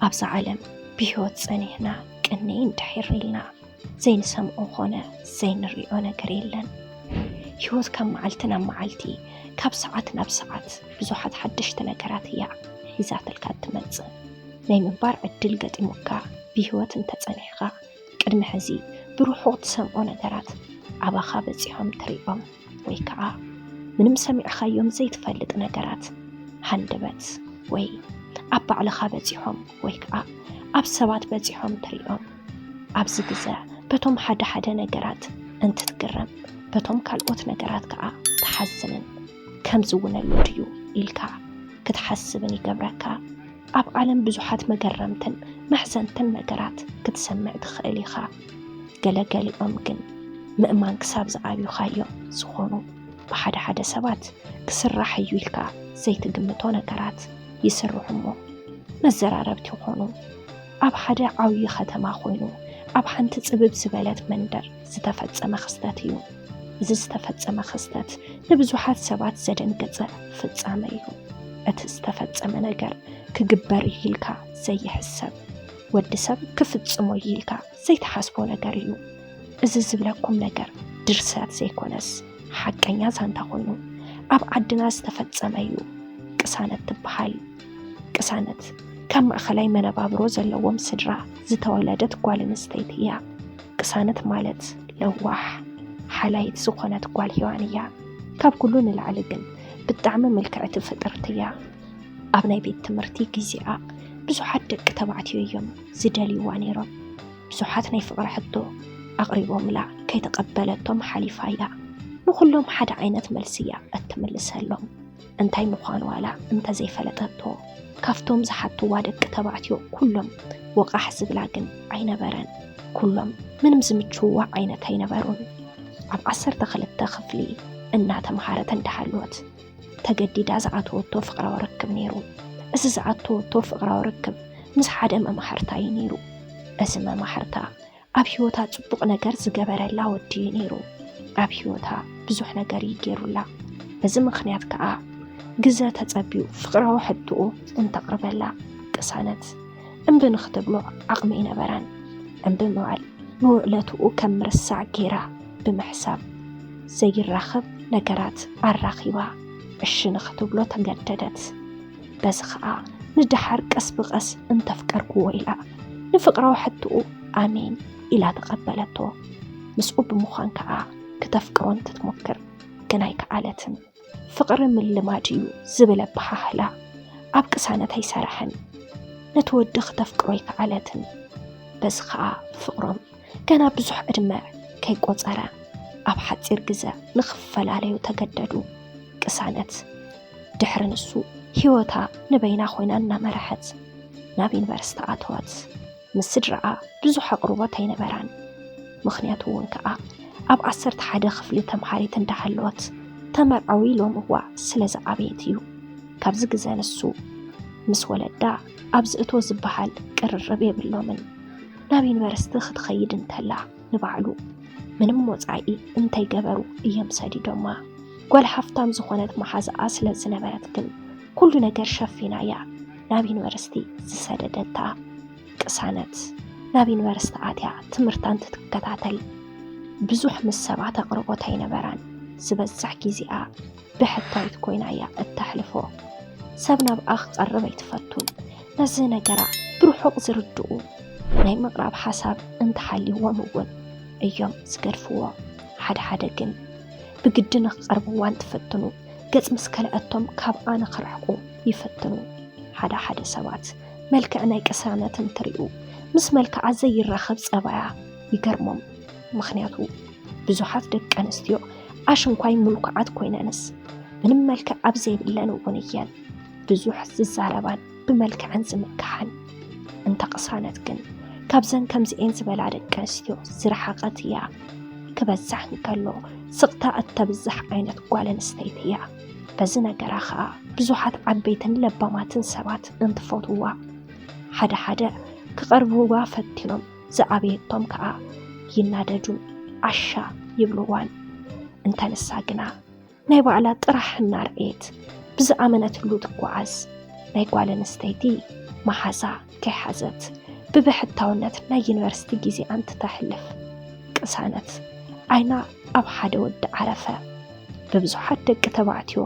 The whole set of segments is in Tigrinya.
ኣብዛ ዓለም ብህይወት ጸኒሕና ቅንይ እንድሕር ኢልና ዘይንሰምዖ ኾነ ዘይንሪኦ ነገር የለን። ህይወት ካብ መዓልቲ ናብ መዓልቲ፣ ካብ ሰዓት ናብ ሰዓት ብዙሓት ሓደሽቲ ነገራት እያ ሒዛትልካ እትመጽእ። ናይ ምንባር ዕድል ገጢሙካ ብህይወት እንተጸኒሕካ፣ ቅድሚ ሕዚ ብርሑቕ ትሰምዖ ነገራት ኣባኻ በጺሖም ትሪኦም ወይ ከዓ ምንም ሰሚዕኻዮም ዘይትፈልጥ ነገራት ሃንደበት ወይ ኣብ ባዕልኻ በጺሖም ወይ ከዓ ኣብ ሰባት በጺሖም ትሪኦም። ኣብዚ ግዘ በቶም ሓደ ሓደ ነገራት እንትትግረም፣ በቶም ካልኦት ነገራት ከዓ ትሓዝንን። ከምዚ እውን ኣሎ ድዩ ኢልካ ክትሓስብን ይገብረካ። ኣብ ዓለም ብዙሓት መገረምትን መሕዘንትን ነገራት ክትሰምዕ ትኽእል ኢኻ። ገለገሊኦም ግን ምእማን ክሳብ ዝኣብዩኻ እዮም ዝኾኑ። ብሓደ ሓደ ሰባት ክስራሕ እዩ ኢልካ ዘይትግምቶ ነገራት ይስርሑ እሞ መዘራረብቲ ይኾኑ። ኣብ ሓደ ዓብዪ ከተማ ኮይኑ ኣብ ሓንቲ ጽብብ ዝበለት መንደር ዝተፈጸመ ክስተት እዩ። እዚ ዝተፈጸመ ክስተት ንብዙሓት ሰባት ዘደንገጸ ፍጻመ እዩ። እቲ ዝተፈጸመ ነገር ክግበር እዩ ኢልካ ዘይሕሰብ፣ ወዲ ሰብ ክፍጽሞ እዩ ኢልካ ዘይትሓስቦ ነገር እዩ። እዚ ዝብለኩም ነገር ድርሰት ዘይኮነስ ሓቀኛ ዛንታ ኮይኑ ኣብ ዓድና ዝተፈጸመ እዩ። ቅሳነት ትበሃል። ቅሳነት ካብ ማእኸላይ መነባብሮ ዘለዎም ስድራ ዝተወለደት ጓል ኣንስተይቲ እያ። ቅሳነት ማለት ለዋሕ ሓላይት ዝኾነት ጓል ሄዋን እያ። ካብ ኩሉ ንላዕሊ ግን ብጣዕሚ ምልክዕቲ ፍጥርቲ እያ። ኣብ ናይ ቤት ትምህርቲ ግዜኣ ብዙሓት ደቂ ተባዕትዮ እዮም ዝደልይዋ ነይሮም። ብዙሓት ናይ ፍቕሪ ሕቶ ኣቕሪቦምላ ከይተቐበለቶም ሓሊፋ እያ። ንኹሎም ሓደ ዓይነት መልሲ እያ እትምልሰሎም። እንታይ ምዃኑ ዋላ እንተዘይፈለጠቶ፣ ካብቶም ዝሓትዋ ደቂ ተባዕትዮ ኩሎም ወቓሕ ዝብላ ግን ኣይነበረን። ኩሎም ምንም ዝምችውዋ ዓይነት ኣይነበሩን። ኣብ ዓሰርተ ክልተ ክፍሊ እናተምሃረት እንዳሃለወት ተገዲዳ ዝኣተወቶ ፍቕራዊ ርክብ ነይሩ። እዚ ዝኣተወቶ ፍቕራዊ ርክብ ምስ ሓደ መማህርታ እዩ ነይሩ። እዚ መማህርታ ኣብ ህይወታ ጽቡቕ ነገር ዝገበረላ ወዲ እዩ ነይሩ። ኣብ ህይወታ ብዙሕ ነገር እዩ ገይሩላ። በዚ ምኽንያት ከኣ ግዘ ተጸብዩ ፍቕራዊ ሕቶኡ እንተቕርበላ ቅሳነት እምቢ ንኽትብሎ ዓቕሚ ኣይነበራን። እምቢ ምባል ንውዕለትኡ ከም ምርሳዕ ገይራ ብምሕሳብ ዘይራኸብ ነገራት ኣራኺባ እሺ ንኽትብሎ ተገደደት። በዚ ኸኣ ንደሓር ቀስ ብቐስ እንተፍቀርክዎ ኢላ ንፍቕራዊ ሕቶኡ ኣሜን ኢላ ተቐበለቶ። ምስኡ ብምዃን ከኣ ክተፍቅሮ እንትትሞክር ግን ኣይከኣለትን። ፍቕሪ ምልማድ እዩ ዝብል ኣበሃህላ ኣብ ቅሳነት ኣይሰረሐን። ነቲ ወዲ ክተፍቅሮ ኣይከኣለትን። በዚ ኸኣ ፍቕሮም ገና ብዙሕ ዕድመ ከይቆጸረ ኣብ ሓጺር ግዘ ንኽፈላለዩ ተገደዱ። ቅሳነት ድሕሪ ንሱ ህይወታ ንበይና ኮይና እናመርሐት ናብ ዩኒቨርስቲ ኣተወት። ምስ ስድራኣ ብዙሕ ኣቕርቦት ኣይነበራን። ምኽንያቱ እውን ከኣ ኣብ ዓሰርተ ሓደ ክፍሊ ተምሃሪት እንዳሃለወት ተመርዓዊ ኢሎምዋ ስለ ዝዓበየት እዩ። ካብዚ ግዘ ንሱ ምስ ወለዳ ኣብዚ እቶ ዝበሃል ቅርርብ የብሎምን። ናብ ዩኒቨርስቲ ክትኸይድ እንተላ ንባዕሉ ምንም ወጻኢ እንተይገበሩ እዮም ሰዲዶማ። ጓል ሃፍታም ዝኾነት መሓዛኣ ስለ ዝነበረት ግን ኩሉ ነገር ሸፊና እያ ናብ ዩኒቨርስቲ ዝሰደደታ። ቅሳነት ናብ ዩኒቨርስቲ ኣትያ ትምህርታ እንትትከታተል ብዙሕ ምስ ሰባት ኣቕርቦት ኣይነበራን። ዝበዝሕ ግዜኣ ብሕታዊት ኮይና እያ እተሕልፎ። ሰብ ናብኣ ክቐርብ ኣይትፈቱን። ነዚ ነገራ ብርሑቕ ዝርድኡ ናይ ምቕራብ ሓሳብ እንተሃልይዎም እውን እዮም ዝገድፍዎ። ሓደ ሓደ ግን ብግዲ ንክቐርብዋ እንትፍትኑ ገጽ ምስ ከልአቶም ካብኣ ንክርሕቁ ይፍትኑ። ሓደ ሓደ ሰባት መልክዕ ናይ ቅሳነት እንትሪኡ ምስ መልክዓ ዘይራኸብ ጸባያ ይገርሞም። ምኽንያቱ ብዙሓት ደቂ ኣንስትዮ ኣሽንኳይ ምልኩዓት ኮይነንስ ምንም መልክዕ ኣብ ዘይብለን እውን እየን ብዙሕ ዝዛረባን ብመልክዐን ዝምክሓን። እንተ ቅሳነት ግን ካብዘን ከምዚኤን ዝበላ ደቂ ኣንስትዮ ዝረሓቐት እያ። ክበዝሕ እንከሎ ስቕታ እተብዝሕ ዓይነት ጓል ኣንስተይቲ እያ። በዚ ነገራ ኸኣ ብዙሓት ዓበይትን ለባማትን ሰባት እንትፈትውዋ፣ ሓደ ሓደ ክቐርብዋ ፈቲኖም ዝኣበየቶም ከኣ ይናደዱን ዓሻ ይብልዋን። እንተ ንሳ ግና ናይ ባዕላ ጥራሕ እናርኣየት ብዝኣመነትሉ ትጓዓዝ ናይ ጓል ኣንስተይቲ መሓዛ ከይሓዘት ብብሕታውነት ናይ ዩኒቨርሲቲ ግዜኣ እንትተሕልፍ፣ ቅሳነት ዓይና ኣብ ሓደ ወዲ ዓረፈ። ብብዙሓት ደቂ ተባዕትዮ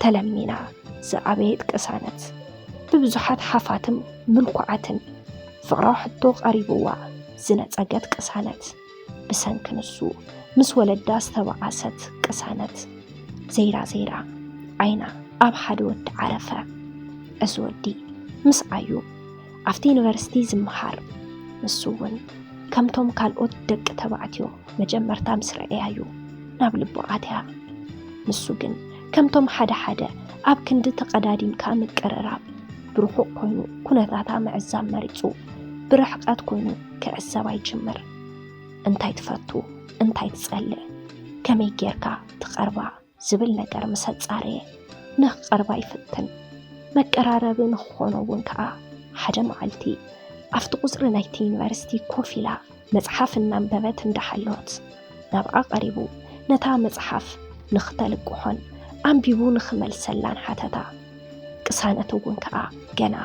ተለሚና ዝዓበየት ቅሳነት፣ ብብዙሓት ሓፋትም ምልኩዓትን ፍቕራዊ ሕቶ ቀሪብዋ ዝነጸገት ቅሳነት፣ ብሰንኪ ንሱ ምስ ወለዳ ዝተበኣሰት ቅሳነት፣ ዘይራ ዘይራ ዓይና ኣብ ሓደ ወዲ ዓረፈ። እዚ ወዲ ምስኣ እዩ ኣብቲ ዩኒቨርሲቲ ዝመሃር። ንሱ እውን ከምቶም ካልኦት ደቂ ተባዕትዮ መጀመርታ ምስ ረኣያ እዩ ናብ ልቡ ኣትያ። ንሱ ግን ከምቶም ሓደ ሓደ ኣብ ክንዲ ተቐዳዲምካ ምቅርራብ፣ ብርሑቕ ኮይኑ ኩነታታ ምዕዛብ መሪጹ፣ ብርሕቀት ኮይኑ ክዕዘባ ይጅምር። እንታይ ትፈቱ? እንታይ ትጸልእ? ከመይ ጌርካ ትቐርባ? ዝብል ነገር ምስ ኣጻረየ፣ ንኽቐርባ ይፍትን። መቀራረቢ ንኽኾኖ እውን ከኣ፣ ሓደ መዓልቲ ኣብቲ ቁጽሪ ናይቲ ዩኒቨርሲቲ ኮፍ ኢላ መጽሓፍ እናንበበት እንዳሃለወት፣ ናብኣ ቀሪቡ ነታ መጽሓፍ ንኽተልቅሖን ኣንቢቡ ንኽመልሰላን ሓተታ። ቅሳነት እውን ከኣ ገና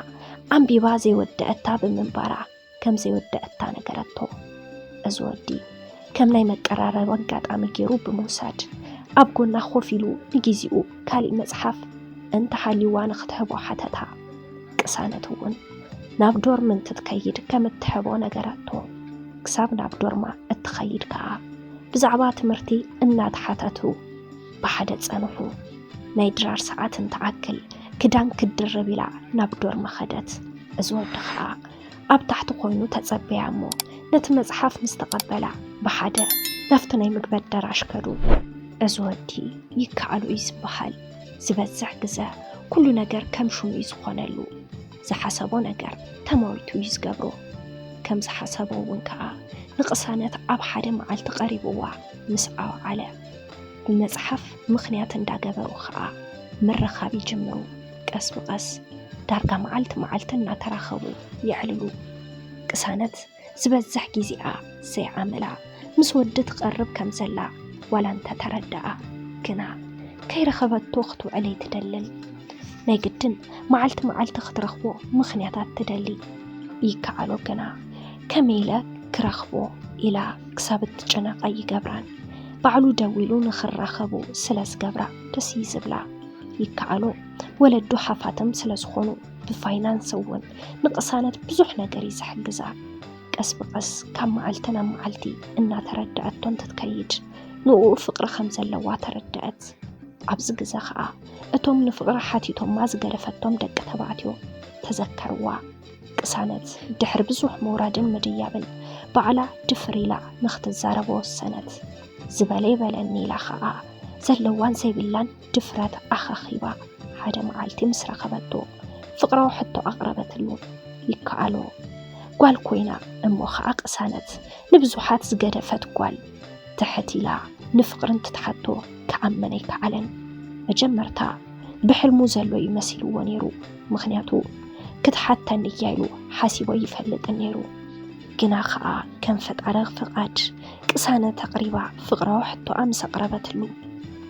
ኣንቢባ ዘይወደአታ ብምንባራ፣ ከም ዘይወደአታ ነገረቶ። እዚ ወዲ ከም ናይ መቀራረቢ ኣጋጣሚ ገይሩ ብምውሳድ፣ ኣብ ጎና ኮፍ ኢሉ ንጊዜኡ ካሊእ መጽሓፍ እንተሃልይዋ ንኽትህቦ ሓተታ። ቅሳነት እውን ናብ ዶርም እንትትከይድ ከም እትህቦ ነገረቶ። ክሳብ ናብ ዶርማ እትኸይድ ከኣ ብዛዕባ ትምህርቲ እናተሓተቱ ብሓደ ጸንሑ። ናይ ድራር ሰዓት እንትኣክል ክዳን ክትድርብ ኢላ ናብ ዶርማ ኸደት። እዚ ወዲ ኸኣ ኣብ ታሕቲ ኮይኑ ተጸበያ እሞ፣ ነቲ መጽሓፍ ምስ ተቐበላ ብሓደ ናብቲ ናይ ምግቢ ኣዳራሽ ከዱ። እዚ ወዲ ይከኣሎ እዩ ዝበሃል። ዝበዝሕ ግዘ ኩሉ ነገር ከም ሽሙ እዩ ዝኾነሉ። ዝሓሰቦ ነገር ተማዊቱ እዩ ዝገብሮ። ከም ዝሓሰቦ እውን ከኣ ንቅሳነት ኣብ ሓደ መዓልቲ ቀሪብዋ ምስ ኣውዓለ፣ ብመጽሓፍ ምኽንያት እንዳገበሩ ከኣ ምርኻብ ይጅምሩ። ቀስ ብቐስ ዳርጋ መዓልቲ መዓልቲ እናተራኸቡ የዕልሉ። ቅሳነት ዝበዝሕ ግዜኣ ዘይዓመላ ምስ ወዲ ትቐርብ ከም ዘላ ዋላ እንተ ተረድኣ፣ ግና ከይረኸበቶ ክትውዕል ኣይትደልን። ናይ ግድን መዓልቲ መዓልቲ ክትረኽቦ ምኽንያታት ትደሊ። ይከኣሎ ግና ከመይ ኢለ ክረኽቦ ኢላ ክሳብ እትጨነቕ ኣይገብራን። ባዕሉ ደዊሉ ንኽራኸቡ ስለ ዝገብራ ደስ እዩ ዝብላ። ይከኣሎ ወለዱ ሃፋትም ስለ ዝኾኑ ብፋይናንስ እውን ንቅሳነት ብዙሕ ነገር እዩ ዝሕግዛ። ቀስ ብቐስ ካብ መዓልቲ ናብ መዓልቲ እናተረድኣቶ እንትትከይድ ንኡ ፍቕሪ ከም ዘለዋ ተረድኣት። ኣብዚ ግዘ ኸኣ እቶም ንፍቕሪ ሓቲቶማ ዝገደፈቶም ደቂ ተባዕትዮ ተዘከርዋ። ቅሳነት ድሕሪ ብዙሕ ምውራድን ምድያብን ባዕላ ድፍር ኢላ ንኽትዛረቦ ወሰነት። ዝበለ ይበለኒ ኢላ ኸኣ ዘለዋን ዘይብላን ድፍረት ኣኻኺባ ሓደ መዓልቲ ምስ ረኸበቶ ፍቕራዊ ሕቶ ኣቕረበትሉ። ይከኣሎ ጓል ኮይና እሞ ኸኣ ቅሳነት ንብዙሓት ዝገደፈት ጓል ትሕት ኢላ ንፍቕሪ እንትትሓቶ ክኣምን ኣይከኣለን። መጀመርታ ብሕልሙ ዘሎ እዩ መሲልዎ ነይሩ። ምኽንያቱ ክትሓተኒ እያ ኢሉ ሓሲቦ ኣይፈልጥን ነይሩ። ግና ኸኣ ከም ፈጣሪ ፍቓድ ቅሳነት ኣቕሪባ ፍቕራዊ ሕቶኣ ምስ ኣቕረበትሉ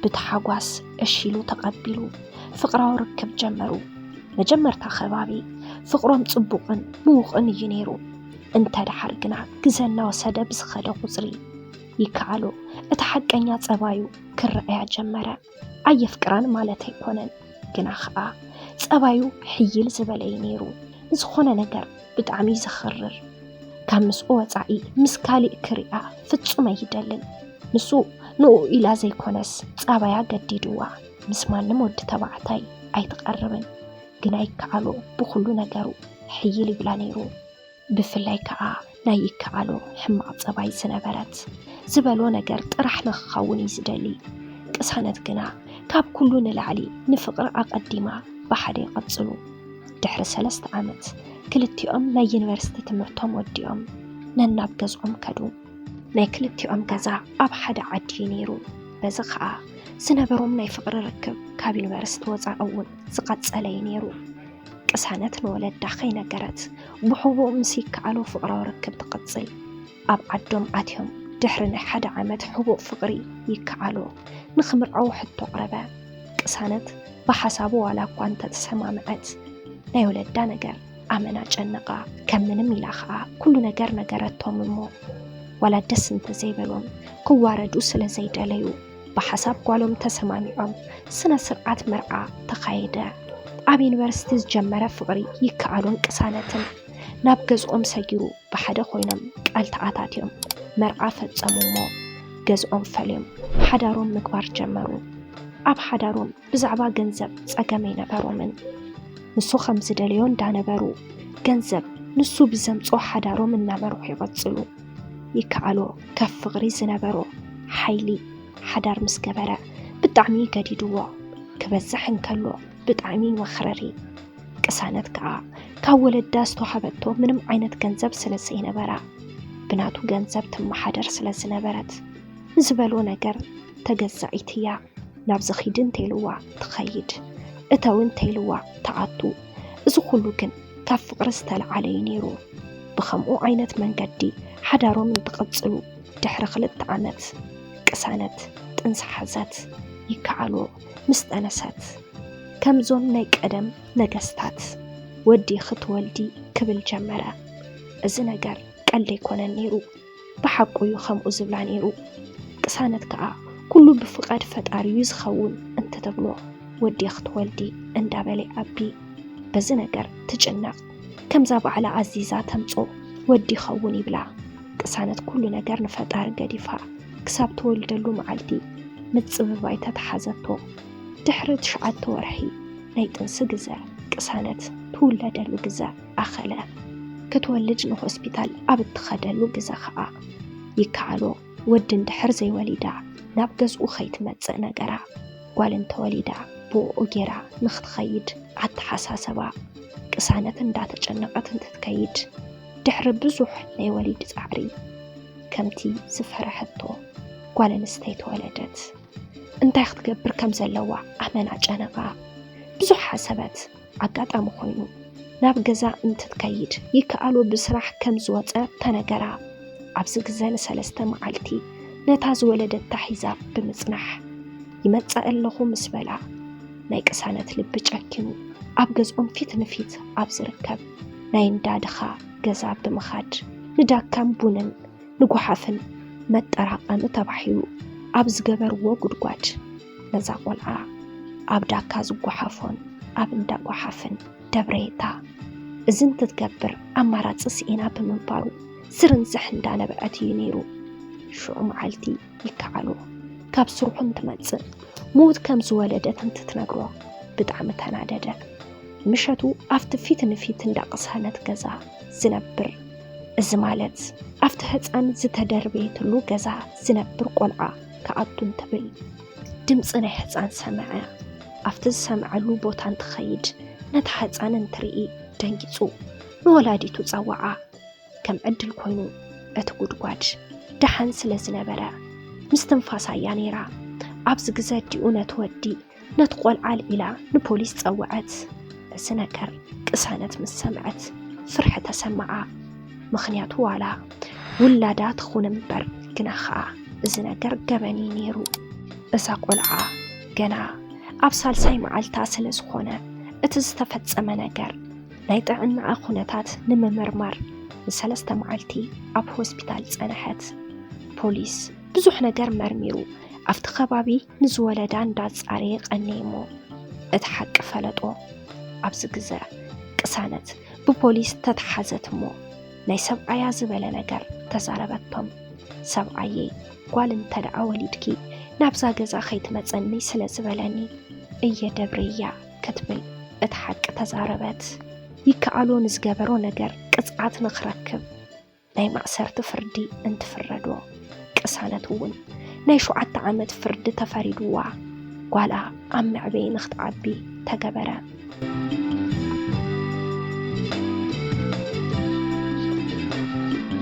ብታሓጓስ እሺ ኢሉ ተቐቢሉ ፍቕራዊ ርክብ ጀመሩ። መጀመርታ ከባቢ ፍቕሮም ጽቡቕን ምዉቕን እዩ ነይሩ። እንተ ደሓር ግና ግዘ እናወሰደ ብዝኸደ ቁጽሪ ይከኣሎ እቲ ሓቀኛ ጸባዩ ክረኣያ ጀመረ። ኣየፍቅራን ማለት ኣይኮነን፣ ግና ኸኣ ጸባዩ ሕይል ዝበለ እዩ ነይሩ። ንዝኾነ ነገር ብጣዕሚ እዩ ዘኽርር። ካብ ምስኡ ወጻኢ ምስ ካሊእ ክሪኣ ፍጹም ኣይደልን። ንሱ ንኡ ኢላ ዘይኮነስ ጸባያ ገዲድዋ ምስ ማንም ወዲ ተባዕታይ ኣይትቐርብን። ግና ይከኣሎ ብኹሉ ነገሩ ሕይል ይብላ ነይሩ። ብፍላይ ከኣ ናይ ይከኣሎ ሕማቕ ጸባይ ዝነበረት፣ ዝበሎ ነገር ጥራሕ ንኽኸውን እዩ ዝደሊ። ቅሳነት ግና ካብ ኩሉ ንላዕሊ ንፍቕሪ ኣቐዲማ ብሓደ ይቐጽሉ። ድሕሪ ሰለስተ ዓመት ክልቲኦም ናይ ዩኒቨርሲቲ ትምህርቶም ወዲኦም ነናብ ገዝኦም ከዱ። ናይ ክልቲኦም ገዛ ኣብ ሓደ ዓዲ እዩ ነይሩ። በዚ ከኣ ዝነበሮም ናይ ፍቕሪ ርክብ ካብ ዩኒቨርሲቲ ወጻኢ እውን ዝቐጸለ እዩ ነይሩ። ቅሳነት ንወለዳ ከይነገረት ብሕቡእ ምስ ይከኣሎ ፍቕራዊ ርክብ ትቕጽል። ኣብ ዓዶም ኣትዮም ድሕሪ ናይ ሓደ ዓመት ሕቡእ ፍቕሪ ይከኣሎ ንኽምርዓዉ ሕቶ ኣቕረበ። ቅሳነት ብሓሳቡ ዋላ እኳ እንተተሰማምዐት ናይ ወለዳ ነገር ኣመና ጨነቓ። ከም ምንም ኢላ ኸኣ ኩሉ ነገር ነገረቶም እሞ፣ ዋላ ደስ እንተዘይበሎም፣ ክዋረዱ ስለ ዘይደለዩ፣ ብሓሳብ ጓሎም ተሰማሚዖም ስነ ስርዓት መርዓ ተኻየደ። ኣብ ዩኒቨርሲቲ ዝጀመረ ፍቕሪ ይከኣሎን ቅሳነትን ናብ ገዝኦም ሰጊሩ፣ ብሓደ ኮይኖም ቃል ተኣታትዮም መርዓ ፈጸሙ እሞ፣ ገዝኦም ፈልዮም ሓዳሮም ምግባር ጀመሩ። ኣብ ሓዳሮም ብዛዕባ ገንዘብ ጸገም ኣይነበሮምን። ንሱ ከም ዝደለዮ እንዳነበሩ፣ ገንዘብ ንሱ ብዘምጾ ሓዳሮም እናመርሑ ይቐጽሉ። ይከኣሎ ካብ ፍቕሪ ዝነበሮ ሓይሊ ሓዳር ምስ ገበረ ብጣዕሚ ገዲድዎ። ክበዝሕ እንከሎ ብጣዕሚ መኽረሪ። ቅሳነት ከኣ ካብ ወለዳ ዝተዋሃበቶ ምንም ዓይነት ገንዘብ ስለ ዘይነበራ፣ ብናቱ ገንዘብ ትመሓደር ስለ ዝነበረት፣ ንዝበሎ ነገር ተገዛኢት እያ። ናብዚ ኺድ እንተኢልዋ ትኸይድ፣ እተዊ እንተኢልዋ ትኣቱ። እዚ ኩሉ ግን ካብ ፍቕሪ ዝተለዓለ እዩ ነይሩ። ብኸምኡ ዓይነት መንገዲ ሓዳሮም እንትቕጽሉ፣ ድሕሪ ክልተ ዓመት ቅሳነት ጥንሲ ሓዘት። ይከኣሎ ምስ ጠነሰት፣ ከምዞም ናይ ቀደም ነገስታት ወዲ ክትወልዲ ክብል ጀመረ። እዚ ነገር ቀልዲ ኣይኮነን ነይሩ። ብሓቁ እዩ ከምኡ ዝብላ ነይሩ። ቅሳነት ከኣ ኩሉ ብፍቓድ ፈጣሪ እዩ ዝኸውን እንተተብሎ፣ ወዲ ክትወልዲ እንዳበለ ይዓቢ። በዚ ነገር ትጭነቕ። ከምዛ ባዕላ ኣዚዛ ተምጾ ወዲ ይኸውን ይብላ። ቅሳነት ኩሉ ነገር ንፈጣሪ ገዲፋ ክሳብ ትወልደሉ መዓልቲ ምጽብባይ ተተሓዘቶ። ድሕሪ ትሽዓተ ወርሒ ናይ ጥንሲ ግዘ፣ ቅሳነት ትውለደሉ ግዘ ኣኸለ። ክትወልድ ንሆስፒታል ኣብ እትኸደሉ ግዘ ኸኣ ይከኣሎ፣ ወዲ እንድሕር ዘይወሊዳ ናብ ገዝኡ ኸይትመጽእ ነገራ። ጓል እንተወሊዳ ብእኡ ጌራ ንኽትኸይድ ኣተሓሳሰባ። ቅሳነት እንዳተጨነቐት እንትትከይድ፣ ድሕሪ ብዙሕ ናይ ወሊድ ጻዕሪ፣ ከምቲ ዝፈርሐቶ ጓል ኣንስተይቲ ወለደት። እንታይ ክትገብር ከም ዘለዋ ኣመና ጨነቓ። ብዙሕ ሓሰበት። ኣጋጣሚ ኮይኑ ናብ ገዛ እንትትከይድ ይከኣሎ ብስራሕ ከም ዝወጸ ተነገራ። ኣብዚ ግዘ ንሰለስተ መዓልቲ ነታ ዝወለደታ ሒዛ ብምጽናሕ፣ ይመጽእ ኣለኹ ምስ በላ፣ ናይ ቅሳነት ልቢ ጨኪኑ ኣብ ገዝኦም ፊት ንፊት ኣብ ዝርከብ ናይ እንዳ ድኻ ገዛ ብምኻድ ንዳካን ቡንን ንጓሓፍን መጠራቐሚ ተባሂሉ ኣብ ዝገበርዎ ጉድጓድ፣ ነዛ ቆልዓ ኣብ ዳካ ዝጓሓፎን ኣብ እንዳ ጓሓፍን ደብረየታ። እዚ እንትትገብር ኣማራጺ ስኢና ብምንባሩ፣ ስርንዝሕ እንዳነበዐት እዩ ነይሩ። ሽዑ መዓልቲ ይከኣሎ ካብ ስርሑ እንትመጽእ፣ ምዉት ከም ዝወለደት እንትትነግሮ ብጣዕሚ ተናደደ። ምሸቱ ኣብቲ ፊት ንፊት እንዳ ቅሳነት ገዛ ዝነብር፣ እዚ ማለት ኣብቲ ህጻን ዝተደርበየትሉ ገዛ ዝነብር ቆልዓ ክኣቱ እንትብል፣ ድምጺ ናይ ህጻን ሰምዐ። ኣብቲ ዝሰምዐሉ ቦታ እንትኸይድ፣ ነታ ህጻን እንትርኢ ደንጊጹ ንወላዲቱ ጸውዓ። ከም ዕድል ኮይኑ እቲ ጉድጓድ ደሓን ስለ ዝነበረ፣ ምስትንፋሳ እያ ነይራ። ኣብዚ ግዘ ኣዲኡ ነቲ ወዲ ነቲ ቆልዓ ኣልዒላ ንፖሊስ ጸውዐት። እዚ ነገር ቅሳነት ምስ ሰምዐት ፍርሒ ተሰምዓ። ምኽንያቱ ዋላ ውላዳ ትኹን እምበር፣ ግና ኸኣ እዚ ነገር ገበን እዩ ነይሩ። እዛ ቆልዓ ገና ኣብ ሳልሳይ መዓልታ ስለ ዝኾነ፣ እቲ ዝተፈጸመ ነገር ናይ ጥዕናኣ ኩነታት ንምምርማር ንሰለስተ መዓልቲ ኣብ ሆስፒታል ጸንሐት። ፖሊስ ብዙሕ ነገር መርሚሩ ኣብቲ ከባቢ ንዝወለዳ እንዳጻረየ ቀነየ እሞ እቲ ሓቂ ፈለጦ። ኣብዚ ግዘ ቅሳነት ብፖሊስ ተተሓዘት እሞ ናይ ሰብኣያ ዝበለ ነገር ተዛረበቶም። ሰብኣየይ ጓል እንተ ደኣ ወሊድኪ ናብዛ ገዛ ከይትመጸኒ ስለ ዝበለኒ እየ ደብርያ ክትብል እቲ ሓቂ ተዛረበት። ይከኣሎ ንዝገበሮ ነገር ቅጽዓት ንኽረክብ ናይ ማእሰርቲ ፍርዲ እንትፍረዶ፣ ቅሳነት እውን ናይ ሸውዓተ ዓመት ፍርዲ ተፈሪድዋ ጓላ ኣብ መዕበዪ ንኽትዓቢ ተገበረ።